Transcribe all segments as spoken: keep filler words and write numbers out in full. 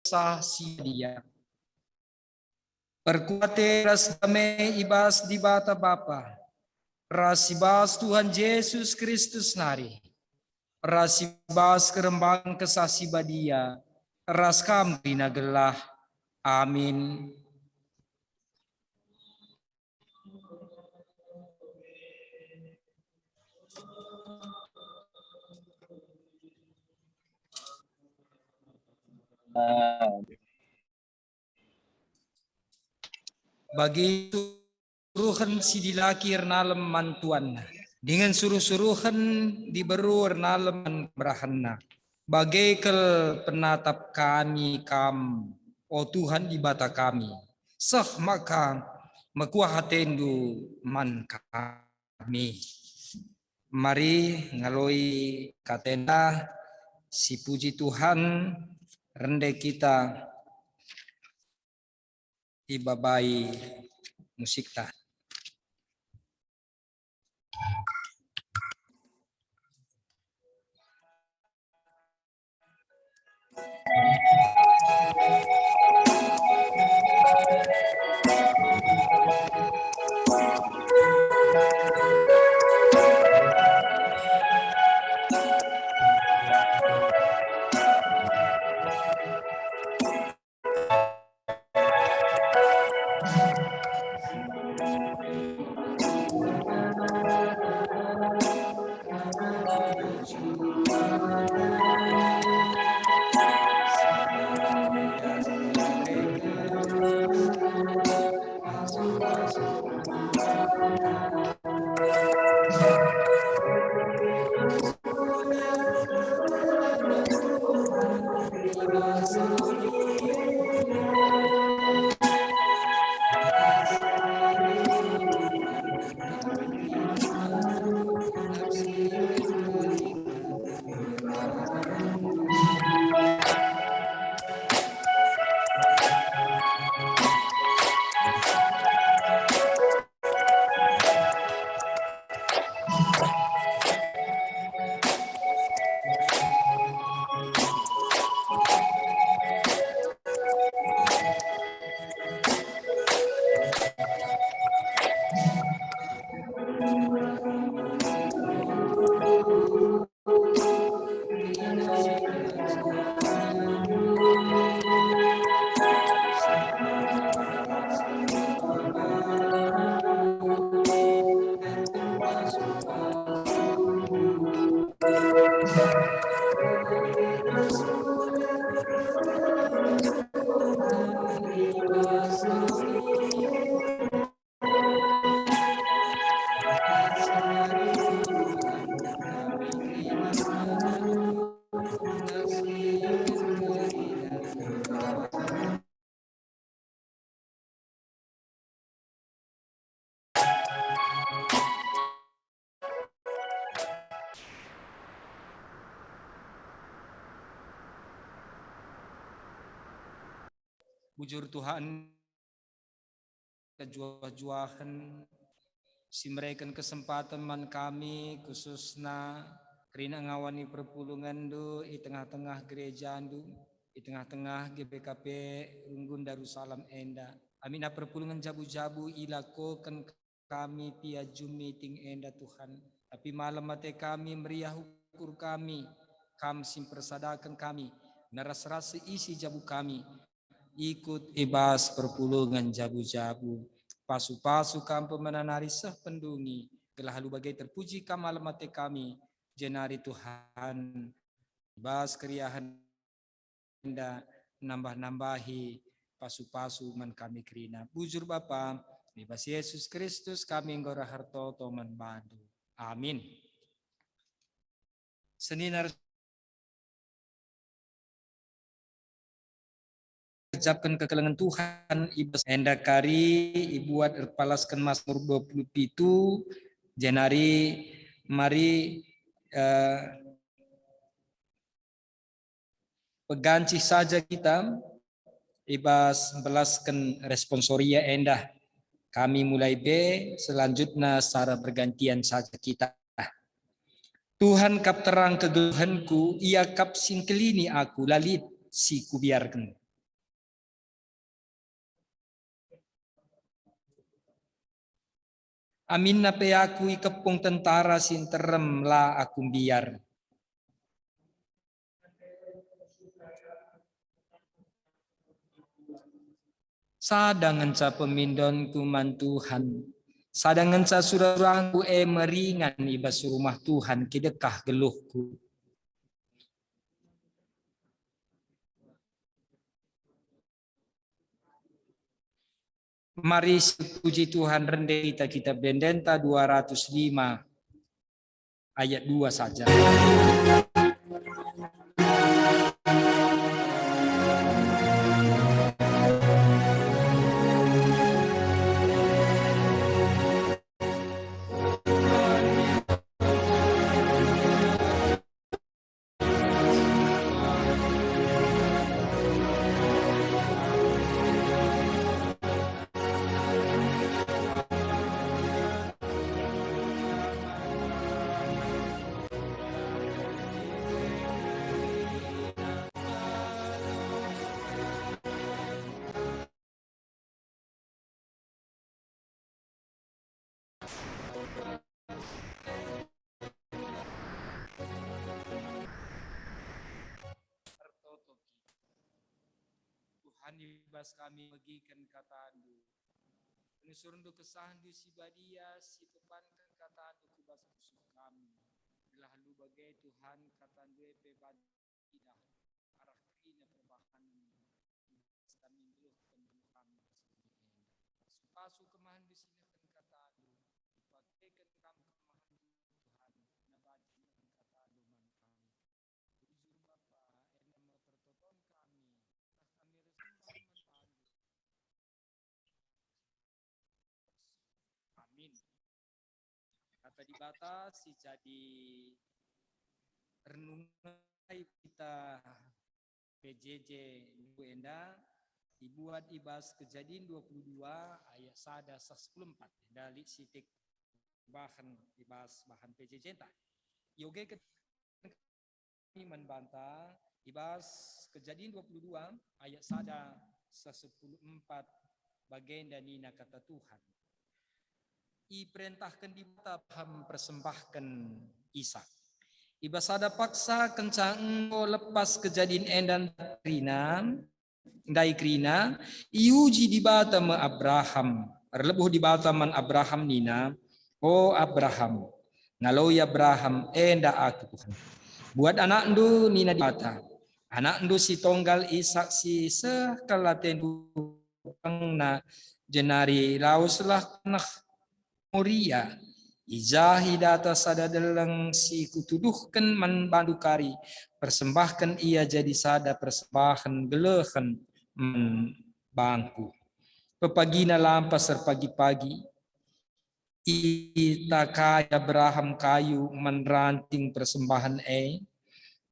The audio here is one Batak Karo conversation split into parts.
Kesah Si Badia. Perkuate ras dame i bas Dibata Bapa, ras i bas Tuhan Jesus Kristus nari, ras i bas kerembangen Kesah Si Badia, ras kam kerina gelah. Amin. Bagi suruhen si dilaki ernalem man tuanna, dingen suruh-suruhen diberu ernalem man kemerahenna. Bage kal penatap kami Kam, o Tuhan Dibata kami, seh maka mekuah ateNdu man kami. Mari ngaloi kataNdu, sipuji Tuhan, rende kita ibabai musikta. Bujur Tuhan, kejuah-juahen si mereken kesempaten man kami, khususna kerina ngawani perpulungenNdu i tengah-tengah gerejaNdu, i tengah-tengah G B K P Runggun Darussalam enda. Amina perpulungen jabu-jabu ilakoken kami piajum meeting enda, Tuhan. Tapi malem ate kami, meriah ukur kami, Kam si mpersadaken kami, neras-ras isi jabu kami, ikut i bas perpulungen jabu-jabu. Pasu-pasu Kam pemena nari seh pendungi, gelah alu bage terpuji Kam malem ate kami, jenari Tuhan, i bas keriahen enda nambah-nambahi pasu-pasu man kami kerina. Bujur Bapa, i bas Jesus Kristus kami enggo ertoto man baNdu. Amin. Senina erjabken kekelengen Tuhan i bas enda kari ibuat erpalasken Masmur dua puluh pitu, jenari mari, eh, pegancih saja kita i bas mbelasken responsoria enda. Kami mulai be, selanjutna secara bergantian saja kita. Tuhan kap terang kegeluhenku, Ia kap si ngkelini aku, la lit si kubiarken. Aminna pe aku ikepung tentara si nterem la aku mbiar. Sada ngenca pemindonku man Tuhan, sada ngenca sura-surangku e meringan i bas rumah Tuhan kidekah geluhku. Mari sipuji Tuhan, rende kita kitab ende-enda dua ratus lima ayat dua saja. Ertoto kita. Tuhan, i bas kami megiken kataNdu. Penusurndu, kesahNdu si badia, si pepanken kataNdu ku bas pusuh kami. Gelah alu bage, Tuhan, kataNdu e pe banci idah arah kerina perbahanen kami nggeluhken geluh kami. Pasu-pasu kemahenNdu si nehken kataNdu, ipakeken Kam kemahenNdu, Tuhan, nabanci nehken kataNdu man kami. Bujur Bapa, enda me pertoton kami, dah kami ersembah man bandu. Amin. Kata Dibata si jadi renungan kita P J J minggu enda ibuat i bas Kejadin dua puluh dua ayat sada seh sepuluh empat. Enda lit sitik bahan i bas bahan P J J enta. Ioge ke man banta i bas Kejadin dua puluh dua ayat sada seh sepuluh empat, bagenda nina kata Tuhan, "Iperentahken Dibata Abraham persembahken Isak. I bas sada paksa kenca enggo lepas kejadin enda kerina, ndai kerina, iuji Dibata me Abraham. Erlebuh Dibata man Abraham nina, 'O Abraham.' Ngaloi Abraham, 'Enda aku, Tuhan.' Buat anakndu," nina Dibata, "anakndu si tonggal Isak si seh kal atendu bangna, jenari laweslah ku taneh Moria. I jah idata sada deleng si kutuduhken man bandu kari, persembahken ia jadi sada persembahen gelehen man bangku." Pepagina lampas erpagi-pagi, itakai Abraham kayu man ranting persembahen e,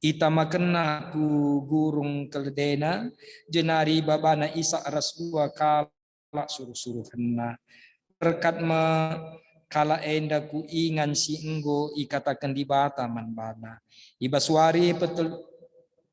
itamakenna ku gurung keledena, jenari ibabana Isak ras dua kalak suruh-suruhenna. Berkat me kalak enda ku ingan si enggo ikataken Dibata man bana. I bas wari petel-,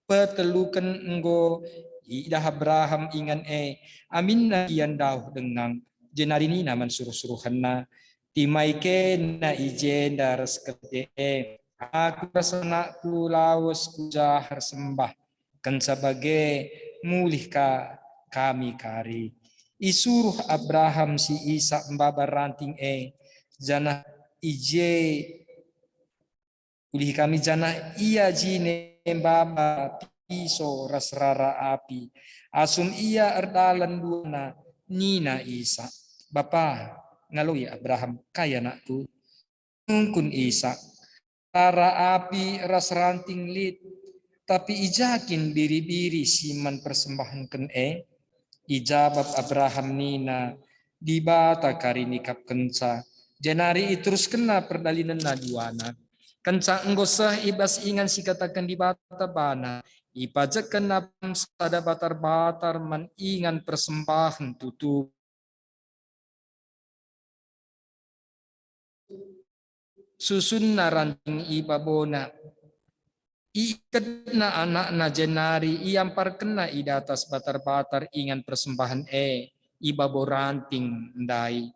peteluken enggo idah Abraham ingan e, aminna ia ndauh dengang, jenari nina man suruh-suruhenna, "Timai kena i jenda ras kelede e. Aku ras anakku lawes ku jah ersembah, kenca bage mulih ka kami kari." Isuruh Abraham si Isak mbaba ranting e, janah i je ulih kami, janah ia jine mbaba piso ras rara api. Asum ia erdalan duana, nina Isak, "Bapa." Ngaloi Abraham, "Kai anakku?" Nungkun Isak, "Rara api ras ranting lit, tapi i ja kin biri-biri si man persembahenken e?" Ijabap Abraham nina, "Dibata kari nikapkenca." Jenari iteruskenna perdalinenna duana. Kenca enggo seh i bas ingan si kataken Dibata bana, ipajekken Abraham sada batar-batar man ingan persembahen tutu. Susunna ranting i babona. Iiketna anakna jenari iamparkenna i datas batar-batar ingan persembahen e i babo ranting ndai.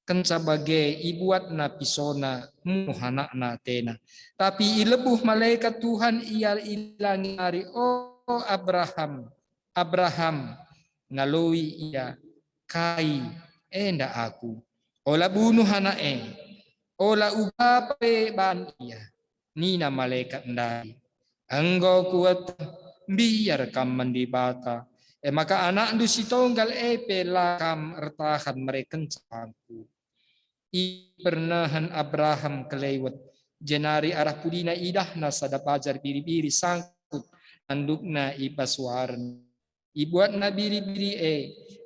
Kenca bage ibuatna pisona munuh anakna atena. Tapi ilebuh malekat Tuhan ia i langit nari, "O Abraham, Abraham," ngaloi ia, "Kai enda aku? Ola bunuh anak e, ola uga pe ban ia." Nina malekat ndai, "Enggo kueteh, mbiar kam man Dibata, e maka anakndu si tonggal e pe la kam ertahan merekenca bangku." Ipernehen Abraham kelewet, jenari arah pudina idahna sada bajar biri-biri sangkut nandukna i bas waren. Ibuatna biri-biri e,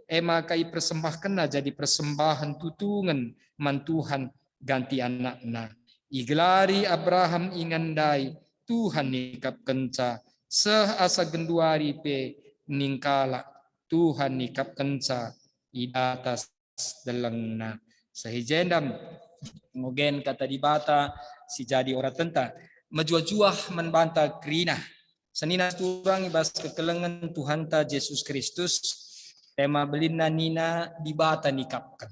e maka ipersembahkenna jadi persembahen tutungen man Tuhan ganti anakna. Igelari Abraham ingan ndai, Tuhan nikapkenca, seh asa genduari pe ning kalak Tuhan nikapkenca i datas delengna. Seh i jenda ngogen Kata Dibata si jadi oratenta. Mejuah-juah man banta kerina. Senina turang i bas kekelengen Tuhanta Jesus Kristus, tema belinna nina Dibata nikapken.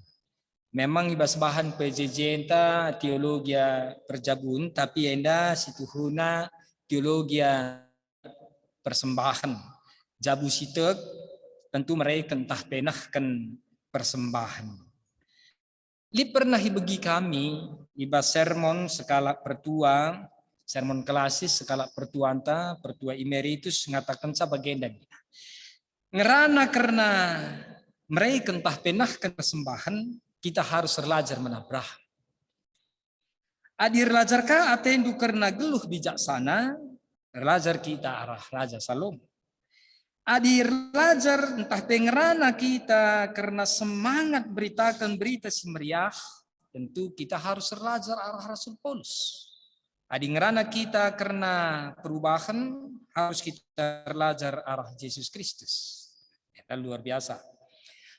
Memang i bas bahan P J J-nta teologia perjabun, tapi enda situhuna teologia persembahen. Jabu si tek tentu mereken ntah pe nehken persembahen. Lit pernah ibegi kami i bas sermon sekalak pertua, sermon klasis sekalak pertuanta, pertua emeritus ngatakenca bagenda nina, ngerana kerna mereken ntah pe nehken persembahen, kita harus erlajar man Abraham. Adi erlajar ka atendu kerna geluh bijaksana, erlajar kita arah Raja Salomo. Adi erlajar ntah pe ngerana kita kerna semangat beritaken Berita Si Meriah, tentu kita harus erlajar arah Rasul Paulus. Adi ngerana kita kerna perubahen, harus kita erlajar arah Jesus Kristus. Enda luar biasa.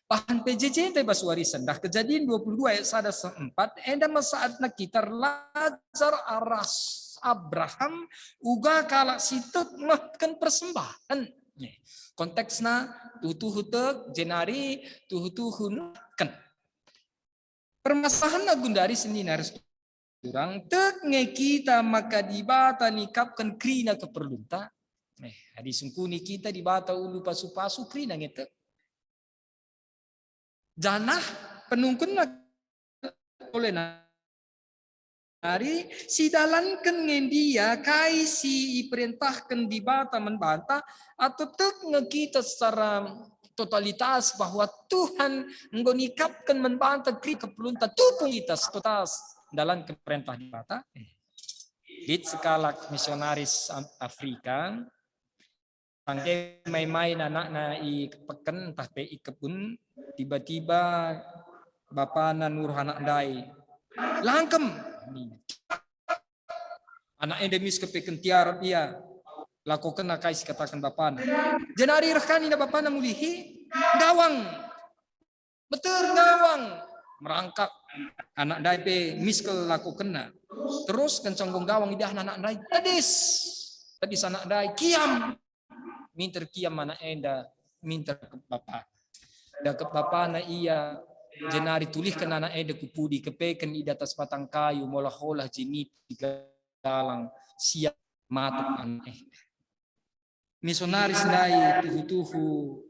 Bahan P J J enda i bas warisan, dah Kejadian dua puluh dua ayat sada seh empat, enda me saatna kita erlajar arah Abraham, uga kalak si tek nehken persembahen. Nih, konteksna tuhu-tuhu tek, jenari tuhu-tuhu nehken. Permasalahenna gundari senina ras turang, tek nge kita maka Dibata nikapken kerina keperlunta. Eh, adi sungkuni kita Dibata ulu pasu-pasu kerina nge tek. Janah penungkunna oleh nari sidalanken nge ndia kai si iperentahken Dibata man banta, atau tek nge kita secara totalitas bahwa Tuhan enggo nikapken man banta kerina keperlunta, tupung kita totalitas ndalanken perentah Dibata? Lit sekalak misionaris Am-, Afrika, bangke main-main anakna i peken ntah pe i kebun, tiba-tiba bapana nuruh anak ndai, "Langkem!" Anak enda miskel pe kentiarap ia, lakokenna kai si kataken bapana. Jenari reh ka nina bapana mulihi, "Nggawang! Meter nggawang!" Merangkak. Anak ndai pe miskel lakokenna. Terus kenca enggo nggawang idahna anak ndai, tedis. Tedis anak ndai, "Kiam!" Minter kiam anak enda, minter ke bapana. Dakep bapana ia, jenari tulihken anak enda ku pudi, kepeken i datas batang kayu, molah-olah jenit galang, siap matep anak enda. Misionaris ndai tuhu-tuhu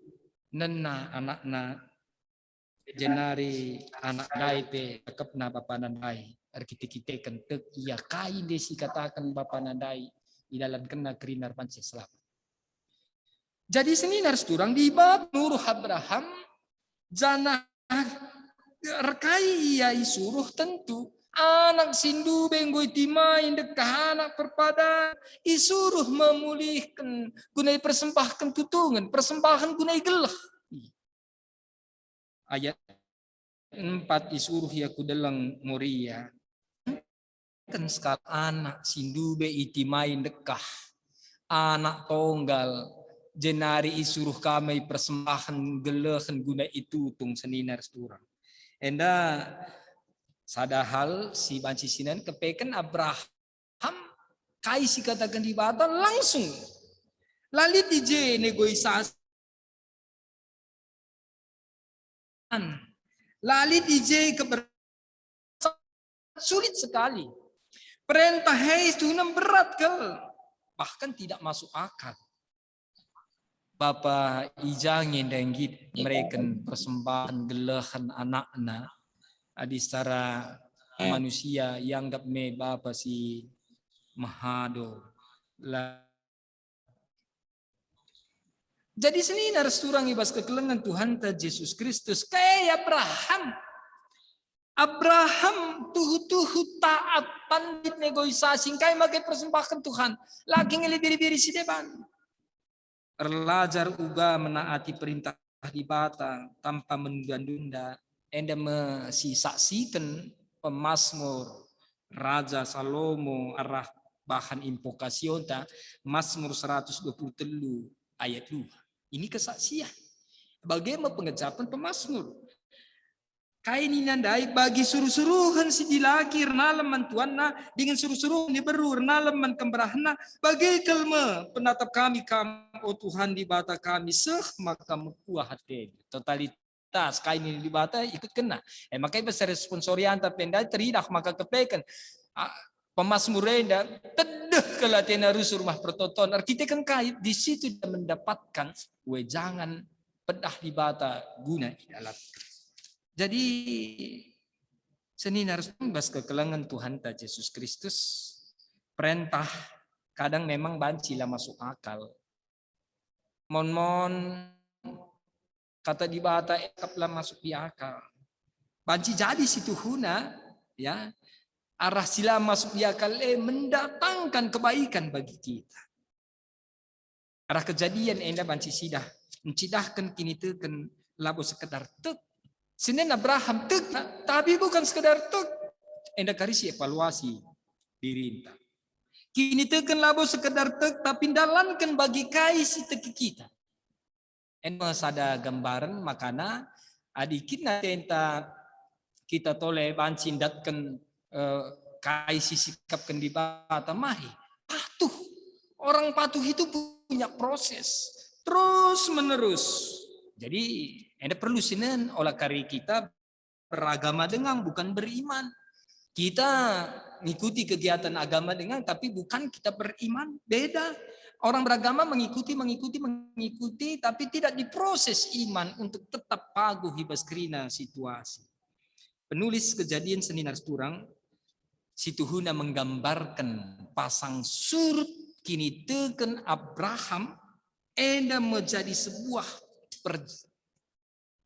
nena anakna, jenari anak ndai pe dakepna bapana ndai, erkite-kiteken tek ia kai nde si kataken bapana ndai, idalankenna kerina erbanci selamat. Jadi senina ras turang Dibata nuruh Abraham, janah erkai ia isuruh tentu. Anak si ndube enggo itimai ndekah anak perpadan, isuruh memulihken guna ipersembahken tutungen, persembahen guna igeleh. Ayat empat, isuruh ia ku deleng Moria. Ken sekalak anak si ndube itimai ndekah, anak tonggal, jenari isuruh ka me ipersembahken gelehen guna itutung senina ras turang. Enda sada hal si banci sinen kepeken Abraham, kai si kataken Dibata langsung. La lit i je negosiasi. La lit i je keber-, sulit sekali. Perentah e tuhuna berat kal, bahkan tidak masuk akal. Bapa i ja nge enda nggit mereken persembahen gelehen anakna, adi secara manusia ianggap me bapa si mehado. La-, jadi senina ras turang i bas kekelengen Tuhanta Jesus Kristus, kai Abraham. Abraham tuhu-tuhu taat, pandit, negosiasi, engkai maka ipersembahken Tuhan, la kin ngeli biri-biri si deban. Erlajar uga menaati perintah Dibata tanpa menunda-nunda, enda me si saksiken pemasmur Raja Salomo arah bahan impokasionta, Masmur seratus dua puluh telu ayat dua. Ini kesaksian. Bage me pengejapen pemasmur. Kai nina ndai, bagi suruh-suruhen si dilaki ernalem man tuanna, dingen suruh-suruhen diberu ernalem man kemberahenna, bage kal me penatap kami Kam, o Tuhan Dibata kami, seh maka mekuah atendu. Totalitas kai nina Dibata ikutkenna. E maka i bas responsorianta pe ndai teridah maka kepeken, a, pemasmur enda tedeh kal atena rusur rumah pertoton. Erkiteken kai? Di situ dia mendapatkan wejangan pedah Dibata guna idalanken. Jadi, senina ras turang bas kekelengen Tuhanta Jesus Kristus, perentah kadang memang banci la masuk akal. Mon-mon kata Dibata e kap la masuk di akal. Banci jadi situhuna, ya, arah si la masuk di akal e mendatangkan kebaikan bagi kita. Arah kejadian enda banci sidah ncidahken kiniteken labo sekedar tek. Sinen Abraham tek, tapi bukan sekedar tek. Enda kari si evaluasi dirinta. Kiniteken labo sekedar tek, tapi ndalanken bagi kai si teki kita. Enda sada gambaren makana adi kin atenta kita tole banci ndatken, eh, kai si sikapken Dibata mahi. Patuh. Orang patuh itu punya proses terus menerus. Jadi, enda perlu sinen ola kari kita beragama dengang, bukan beriman. Kita ngikuti kegiatan agama dengang, tapi bukan kita beriman. Beda. Orang beragama mengikuti, mengikuti, mengikuti, tapi tidak diproses iman untuk tetap paguh i bas kerina situasi. Penulis Kejadian senina ras turang, situhuna menggambarken pasang surut kiniteken Abraham enda menjadi sebuah per-,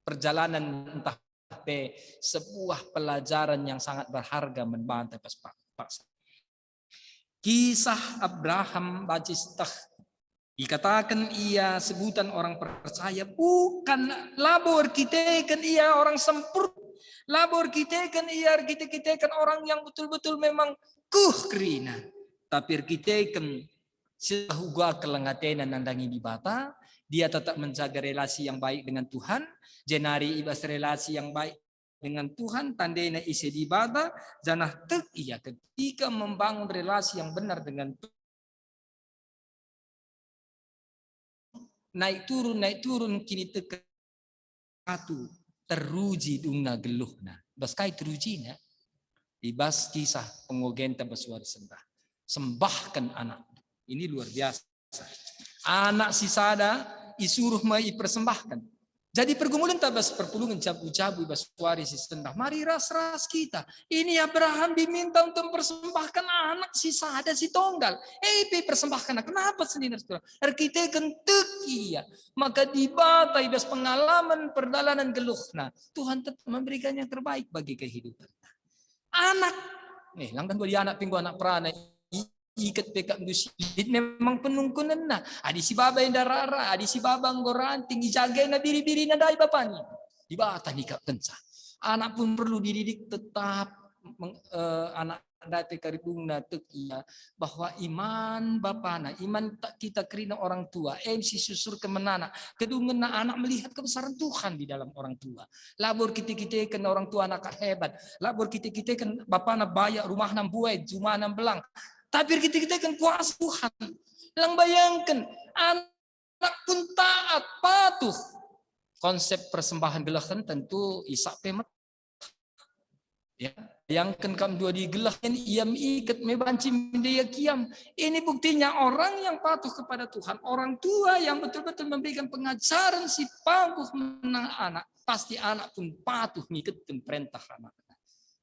perjalanan ntah pe sebuah pelajaran yang sangat berharga man banta pas pa-, paksa. Kisah Abraham banci seh. Ikataken ia sebutan orang percaya, bukan, labo erkiteken ia orang sempurna, labo erkiteken ia erkite-kiteken orang yang betul-betul memang kuh kerina, tapi erkiteken si uga keleng atena nandangi Dibata, dia tetap menjaga relasi yang baik dengan Tuhan, jenari i bas relasi yang baik dengan Tuhan, tandena ise Dibata, janah tek ia ketika membangun relasi yang benar dengan Tuhan. Naik turun, naik turun, kiniteken satu, teruji dungna geluhna. Bas kai terujina? I bas kisah pengogenta bas wari sendah. Sembahken anak. Ini luar biasa. Anak si sada isuruh me ipersembahken. Jadi pergumulenta bas perpulungen jabu-jabu i bas wari si sendah. Mari ras-ras kita. Ini Abraham diminta untuk mempersembahkan anak si sada si tonggal. Eh, pe persembahkan. Kenapa senina ras? Erkiteken tek ia. Maka Dibata i bas pengalaman perdalanan geluhna, Tuhan tetap memberikan yang terbaik bagi kehidupan. Anak, nih, lang dua anak pinggu anak perana, i-, iket pe kap ndu si lit memang penungkunenna. Adi si baba enda rara, adi si baba enggo ranting, ijagena biri-birina ndai bapana. Dibata nikapkenca. Anak pun perlu dididik tetap meng-, eh, anak ndai pe kari dungna tek ia bahwa iman bapana, iman ta-, kita kerina orang tua, em si susurken man anak, kedungenna anak melihat kebesaran Tuhan di dalam orang tua. Labo erkite-kiteken orang tua anak hebat, labo erkite-kiteken bapana bayak, rumahna mbuet, jumana mbelang, tapi erkite-kiteken kuasa Tuhan. Lang bayangken, anak pun taat, patuh. Konsep persembahan gelehen tentu Isak pe met-, Ya, bayangken kam dua digeleh, ia me iket me banci mende ia kiam. Ini buktinya orang yang patuh kepada Tuhan, orang tua yang betul-betul memberikan pengajaren si paguh man anak, pasti anak pun patuh ngiketken perentah anakna.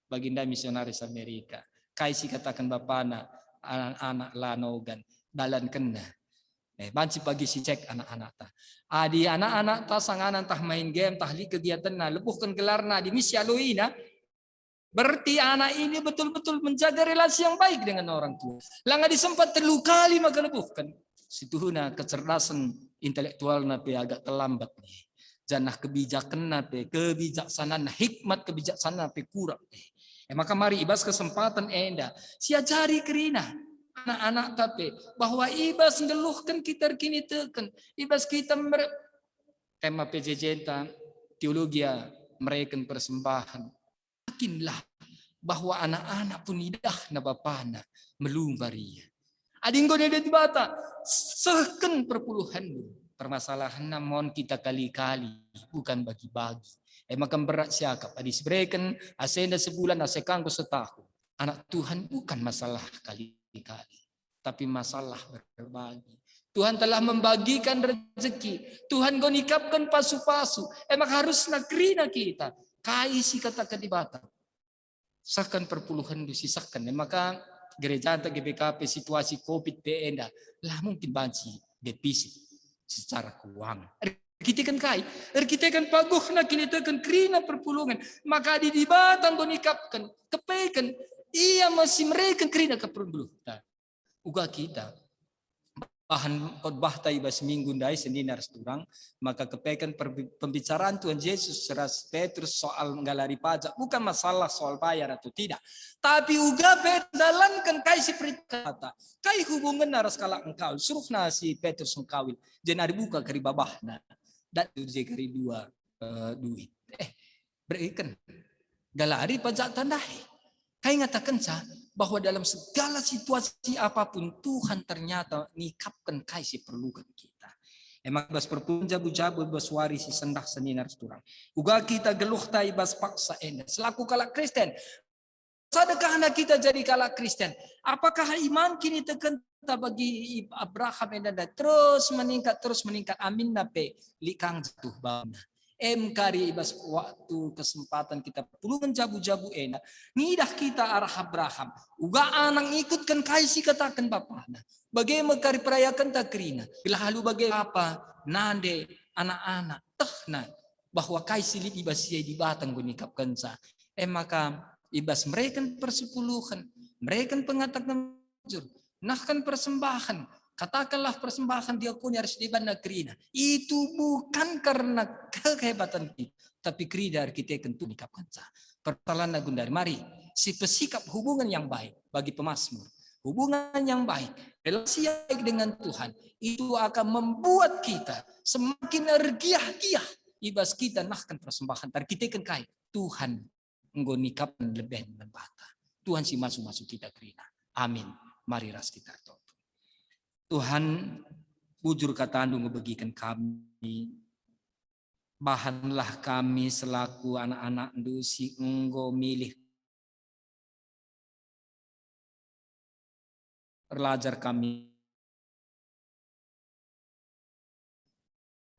Baginda misionaris Amerika, kai si kataken bapana, anak-anak la nogan, dalankenna. Eh, banci pagi si cek anak-anakta. Adi anak-anakta sanganan tah main game, tah lit kegiatenna, lebuhken gelarna, adi mis si aloina, berarti anak ini betul-betul menjaga relasi yang baik dengan orang tua. Langa disempat telu kali maka lebuhken. Situhuna kecerdasan intelektualna pe agak terlambat nih. Janah kebijakenna pe, kebijaksananna, hikmat kebijaksananna pe kurang nih. Eh, maka mari ibas kesempatan enda, siajari kerina anak-anakta pe, bahwa ibas nggeluhken kita erkiniteken, ibas kita mer-, tema P J J-nta, teologia mereken persembahan. Yakinlah bahwa anak-anak pun idahna bapana melumbar ia. Adi enggo nina Dibata, "Sehken perpuluhenndu." Permasalahenna mon kita kali-kali, bukan bagi-bagi. E maka mberat siakap, adi sibereken asenda sebulan, ase ka enggo setahun. Anak Tuhan bukan masalah kali-kali, tapi masalah berbagi. Tuhan telah membagikan rezeki. Tuhan enggo nikapken pasu-pasu. E maka harusna kerina kita. Kai si kataken Dibata? Sehken perpuluhenndu, sisehken. E maka gerejanta G B K P situasi covid pe enda, la mungkin banci defisit secara keuangan. Erkiteken kai? Erkiteken paguhna kiniteken kerina perpulungen. Maka adi Dibata enggo nikapken, kepeken, Ia me si mereken kerina keperluenta. Uga kita, bahan khotbahta i bas minggu ndai, senina ras turang, maka kepeken perbi-, pembicaraan Tuhan Yesus ras Petrus soal nggalari pajak, bukan masalah soal bayar atau tidak, tapi uga pe dalanken kai si perintahta, kai hubungenna ras kalak engkawil, suruhna si Petrus engkawil, jenari buka kari babahna, dat je kari dua, eh, duit. Eh, bereken, galari pajakta ndai. Kai ngatakenca? Bahwa dalam segala situasi apapun Tuhan ternyata nikapken kai si perluken kita. E maka bas perpulungen jabu-jabu, bas wari si sendah, senina ras turang, uga kita geluhta i bas paksa enda selaku kalak Kristen. Sada kah kita jadi kalak Kristen? Apakah iman kinitekenta bagi Abraham enda terus meningkat, terus meningkat? Aminna pe lit ka jatuh bangunna. Em kari i bas waktu kesempatan kita perpulungen jabu-jabu enda, ngidah kita arah Abraham, uga anak ngikutken kai si kataken bapana. Bage me kari perayakenta kerina, gelah alu bage bapa nande anak-anak, tehna bahwa kai si lit i bas ia Dibata enggo nikapkenca. E maka i bas mereken persepuluhen, mereken pengataken bujur, nahken persembahen, katakenlah persembahen diakoni arus debanna kerina. Itu bukan karena kehebatan kita, tapi kerina erkiteken Tuhan ikapkenca. Persoalanna gundari, mari sipesikap hubungan yang baik bagi pemazmur. Hubungan yang baik, relasi yang baik dengan Tuhan, itu akan membuat kita semakin ergiah-giah i bas kita nahken persembahen. Erkiteken kai? Tuhan enggo nikapken leben man banta. Tuhan si masu-masu kita kerina. Amin. Mari ras kita ertoto. Tuhan, bujur kataNdu ngebegiken kami. Bahanlah kami selaku anak-anakNdu si enggo milih erlajar kami,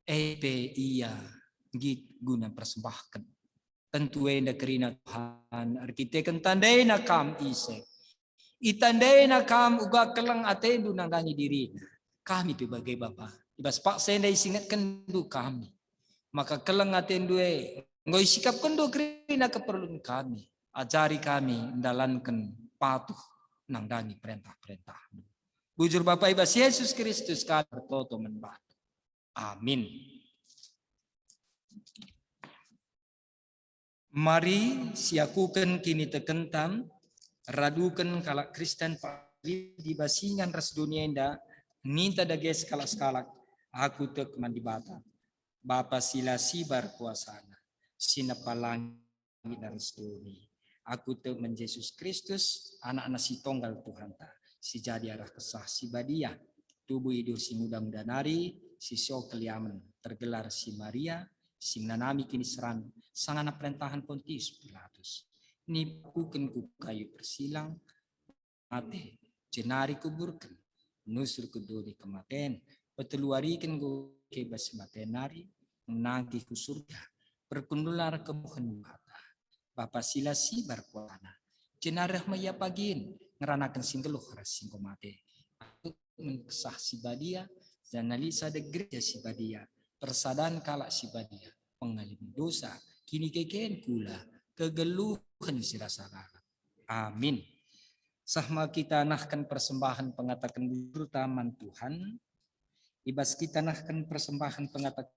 e pe ia nggit guna persembahken. Tentu enda kerina Tuhan, erkiteken tandaina Kam ise. Itandaina Kam uga keleng ateNdu nandangi dirina. Kami pe bage Bapa, i bas paksa enda isingetkenNdu kami. Maka keleng ateNdu e enggo isikapkenNdu kerina keperlun kami. Ajari kami ndalanken patuh nandangi perentah-perentahNdu. Bujur Bapa, i bas Yesus Kristus kami ertoto man baNdu. Amin. Mari siakuken kinitekenta, raduken kalak Kristen pagi di bas ingan ras doni enda, ninta dage sekalak-sekalak, aku tek man Dibata, Bapa si la sibar kuasana, si nepa langit ras doni. Aku tek man Jesus Kristus, AnakNa si tonggal Tuhanta, si jadi arah Kesah Si Badia, tubuh idur si muda-muda nari, si sio keliamen, tergelar si Maria, si ngenanami kiniseran, sangana perentahen Pontius Pilatus. nipakuken ku kayu persilang, mate, jenari kuburken, nusur ku doni kematen, peteluariken enggo ke bas mate nari, nangkih ku surga, perkundul arah kemuhen Dibata, Bapa si la sibar kuasana, jenari reh me ia pagin, ngeranaken si nggeluh ras si enggo mate, men Kesah Si Badia, janah lit sada gereja si badia, persadan kalak si badia, pengalemi dosa, kinikeken kula, kegeluhen si rasa lalap. Amin. Seh me kita nehken persembahen pengataken bujurta man Tuhan. I bas kita nehken persembahen pengataken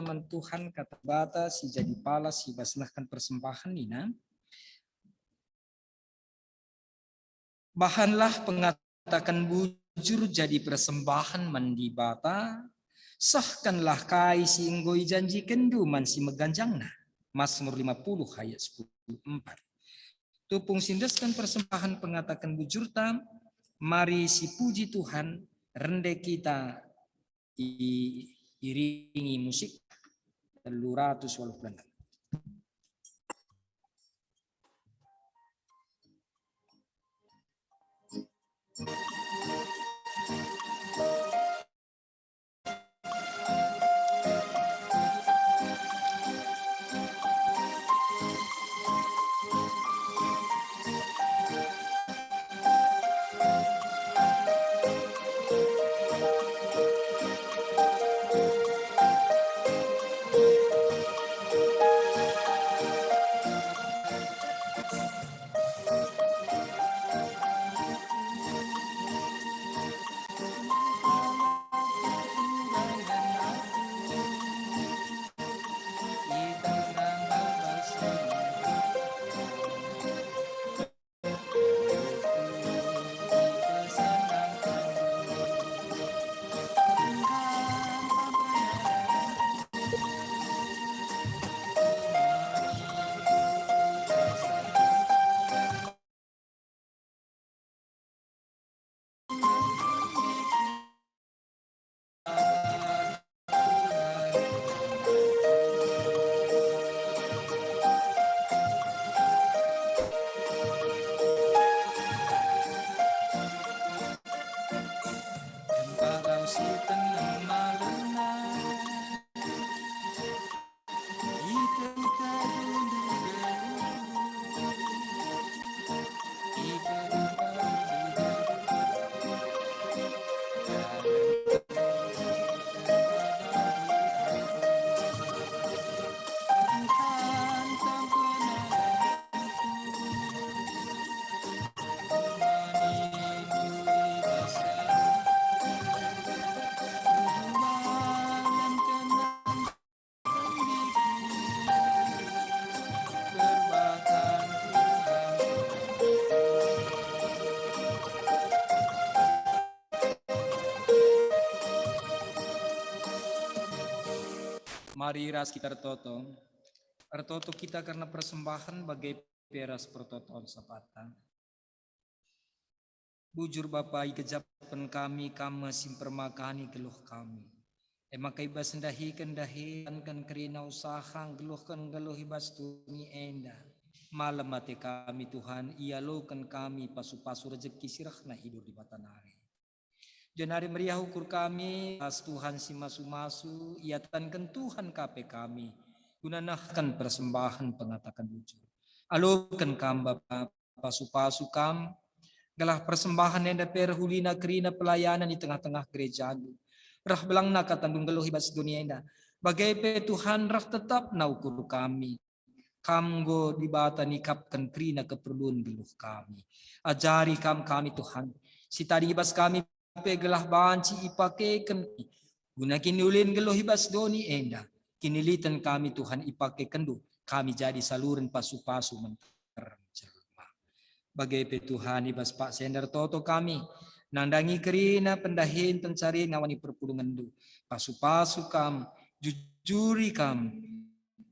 man Tuhan, kata Dibata si jadi palas i bas nehken persembahen nina, "Bahanlah pengataken bujur jadi persembahen man Dibata, sehkenlah kai si enggo ijanjikenndu man si meganjangna." Mazmur lima puluh ayat sepuluh empat. Tupung si endesken persembahen pengataken bujurta, mari sipuji Tuhan, rende kita i-, iringi musik telu ratus waluh puluh enam. Mari ras kita ertoto. Ertoto kita kerna persembahen bage pe ras pertoton Sabata. Bujur Bapa, igejapken kami Kam me si mpermakani geluh kami. E maka i bas ndahiken ndahi, tanken kerina usaha nggeluhken geluh i bas doni enda. Malem ate kami, Tuhan, ialoken kami pasu-pasu rejeki si rehna idur Dibata nari. Jenari meriah ukur kami ras Tuhan si masu-masu, iatanken Tuhan ka pe kami, guna nehken persembahen pengataken bujur. Aloken Kam, Bapa, pasu-pasu Kam, gelah persembahen enda pe reh ulina kerina pelayanen i tengah-tengah gerejaNdu. Reh belangna kataNdu nggeluh i bas doni enda. Bage pe, Tuhan, reh tetapna ukur kami. Kam enggo Dibata nikapken kerina keperlun geluh kami. Ajari Kam kami, Tuhan, si tading i bas kami pe gelah banci ipakeken guna kiniulin geluh i bas doni enda. Kiniliten kami, Tuhan, ipakekenNdu kami jadi saluren pasu-pasu man nterem jelma. Bage pe, Tuhan, i bas paksa enda ertoto kami nandangi kerina pendahin pencarin ngawan i perpulungenNdu. Pasu-pasu Kam, jujuri Kam,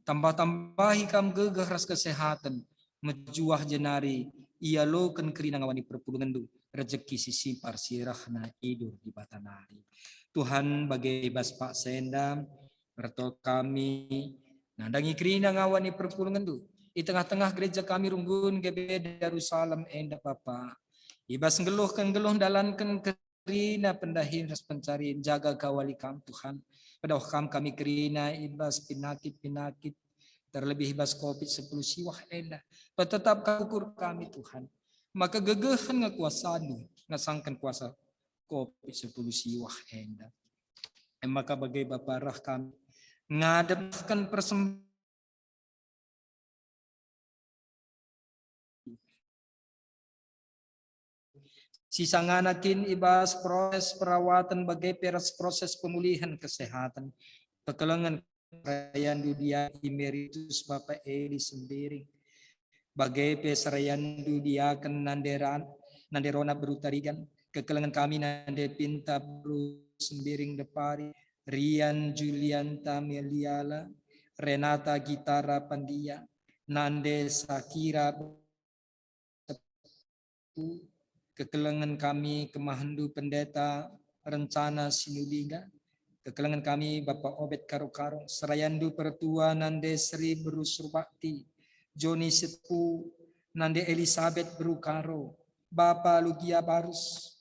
tambah-tambahi Kam gegeh ras kesehaten, mejuah jenari ialoken kerina ngawan i perpulungenNdu rejeki si simpar si rehna idur Dibata nari. Tuhan, bage i bas paksa enda, ertoto kami nandangi kerina ngawan i perpulungenNdu. I tengah-tengah gereja kami runggun G B P Darussalam enda Bapa. I bas nggeluhken nggeluh ndalanken kerina pendahin ras pencarin, jaga kawali Kam Tuhan. Pedauh Kam kami kerina i bas penakit-penakit, terlebih i bas covid sepuluh siwah enda. Petetap Kam ukur kami Tuhan. Maka gegehen nge kuasa-Mu ngasangken kuasa covid sepuluh siwah enda. E maka bage Bapa reh kami ngadepken persembahan si sangana kin i bas proses perawatan bage pe ras proses pemulihen kesehatan. Kekelengen serayandu diaken emeritus Bapa Eli Sembiring, bage pe serayandu diaken Nande Ran-, Nande Rona Beru Tarigan, kekelengen kami Nande Pinta Beru Sembiring Depari, Rian Julianta Meliala, Renata Gitara Pandia, Nande Sakira Tepu, kekelengen kami kemahendu Pendeta Rencana Sinulinga, kekelengen kami Bapa Obed Karo-Karo, serayandu pertua Nande Seri Beru Surbakti, Joni Sitepu, Nande Elisabet Beru Karo, Bapa Lugia Barus,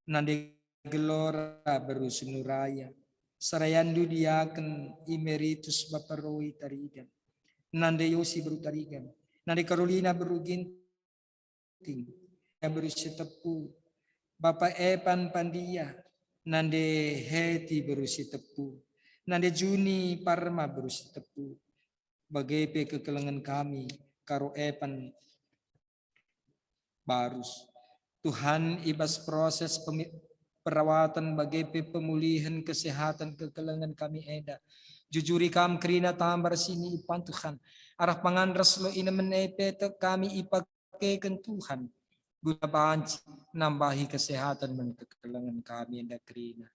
Nande Gelora Beru Senuraya, serayandu diaken emeritus Bapa Roy Tarigan, Nande Yosi Beru Tarigan, Nande Karolina Beru Ginting, Beru Sitepu, Bapa Epan Pandia, Nande Heti Beru Sitepu, Nande Juni Parma Beru Sitepu, bage pe kekelengen kami Karo Epan Barus. Tuhan, i bas proses pemi-, perawatan bage pe pemulihen kesehatan kekelengen kami enda, jujuri Kam kerina tamba ras sini ipan Tuhan. Arah pangan ras lo inemen e pe tek kami ipakeken Tuhan guna banci nambahi kesehatan man kekelengen kami enda kerina.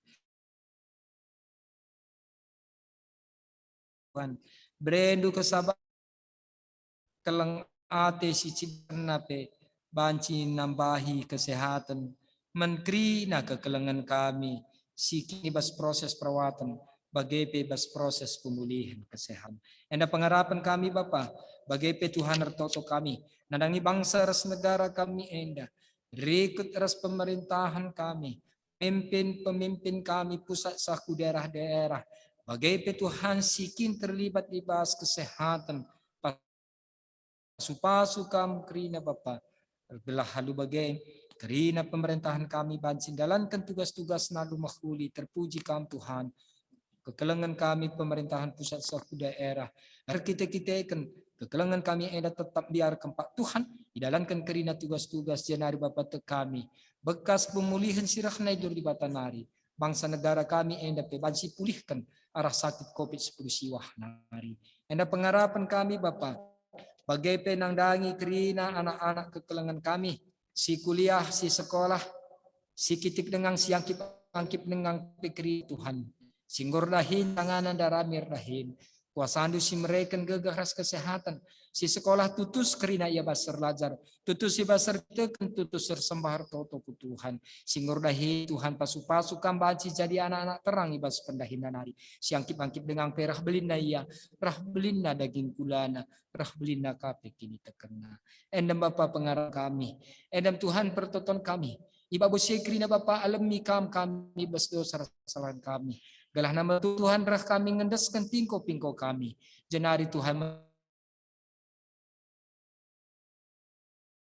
Tuhan, berendu kesabar, keleng ate si ciberna pe banci nambahi kesehatan man kerina kekelengen kami si kin i bas proses perawatan, bage pe bas proses pemulihen kesehatan. Enda pengarapen kami, Bapa, bage pe Tuhan ertoto kami, nandangi bangsa ras negara kami enda, rikut ras pemerintahan kami, pemimpin-pemimpin kami pusat seh ku daerah-daerah, bage pe Tuhan si kin terlibat i bas kesehatan, pasu-pasu Kam kerina Bapa, gelah alu bage kerina pemerintahan kami banci ndalanken tugas-tugas alu mehuli. Terpuji Kam Tuhan, kekelengen kami pemerintahan pusat seh ku daerah, erkite-kiteken kekelengen kami enda tetap mbiar kempak Tuhan, idalanken kerina tugas-tugas jenari Bapa tek kami, bekas pemulihen si reh nai Dibata nari, bangsa negara kami enda pe banci pulihken arah sakit covid sepuluh siwah nari. Enda pengarapen kami, Bapa, bage pe nandangi kerina anak-anak kekelengen kami, si kuliah, si sekolah, si kitik denga, si angkip-angkip denga pe kerina Tuhan, si enggo erdahin tanganna ndarami erdahin. KuasaNdu si mereken gegeh ras kesehatan, si sekolah tutus kerina ia bas erlajar, tutus i bas erkiteken, tutus ersembah ertoto ku Tuhan. Si enggo erdahin Tuhan pasu-pasu Kam banci jadi anak-anak terang i bas pendahinna nari. Si angkip-angkip denga pe reh belinna ia, reh belinna daging kulana, reh belinna ka pe kinitekenna. Endem Bapa pengarapen kami, endem Tuhan pertoton kami, i babo si e kerina Bapa alemi Kam kami bas dosa ras kesalahen kami. Gelah nama Tuhan reh kami ngendesken pingko-pingko kami. Jenari Tuhan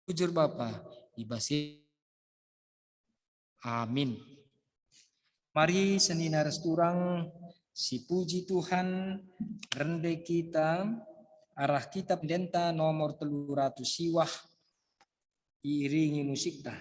bujur Bapa, i bas e. Amin. Mari senina ras turang sipuji Tuhan, rende kita arah Kitab Ende-enta nomor telu ratus siwah, iiringi musikta.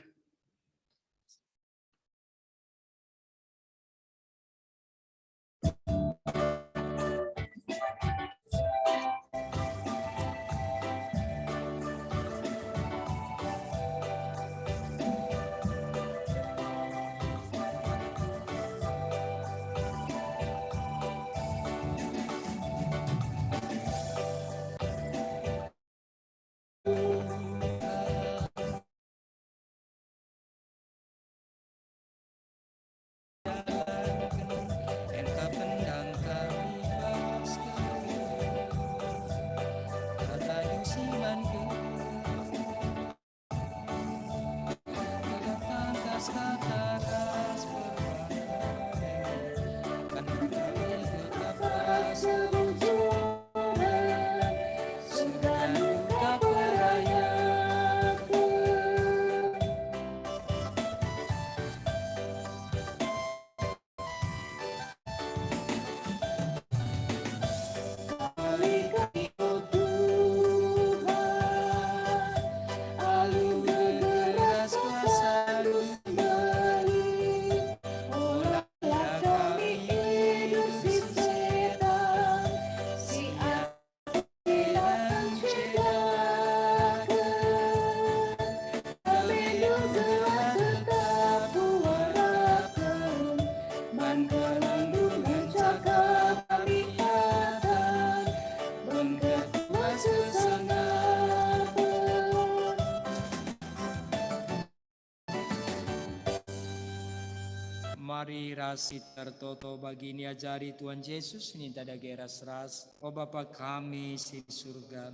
Mari ras kita ertoto bagi niajari Tuhan Jesus, ninta dage ras-ras. O Bapa kami si di surga,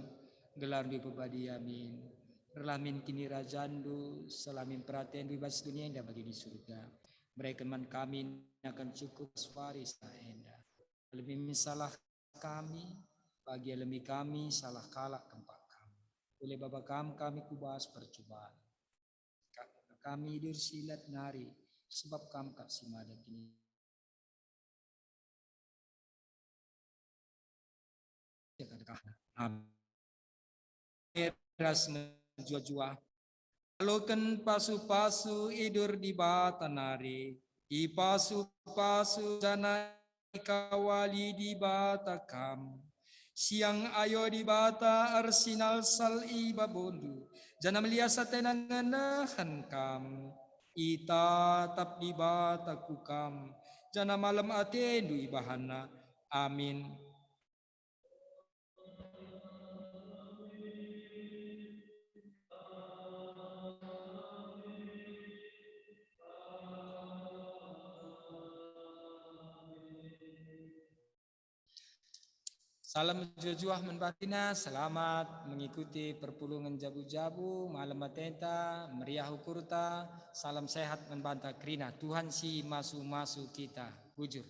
gelarNdu ipebadia min. Rehlah min kinirajanNdu, seh min peratenNdu i bas dunia enda bagi di surga. Bereken man kami nakan cukup suari sa enda. Alemi min salah kami, bagi alemi kami salah kalak kempak kami. Ule baba kam kami ku bas percuban. Kami idur silat nari, sebab kam kap si mada kini. Amin. Ras mejuah-juah. Aloken pasu-pasu idur Dibata nari, ipasu-pasu janah ikawali Dibata kam. Siang ayo Dibata ersinalsal i babondu, janah melias atena ngenehen kam. Itatap Dibata ku kam, janah malem atendu ibahanNa. Amin. Salam mejuah-juah man bandu kerina, selamat mengikuti perpulungen jabu-jabu, malem atenta, meriah ukurta, salam sehat man banta kerina, Tuhan si masu-masu kita, bujur.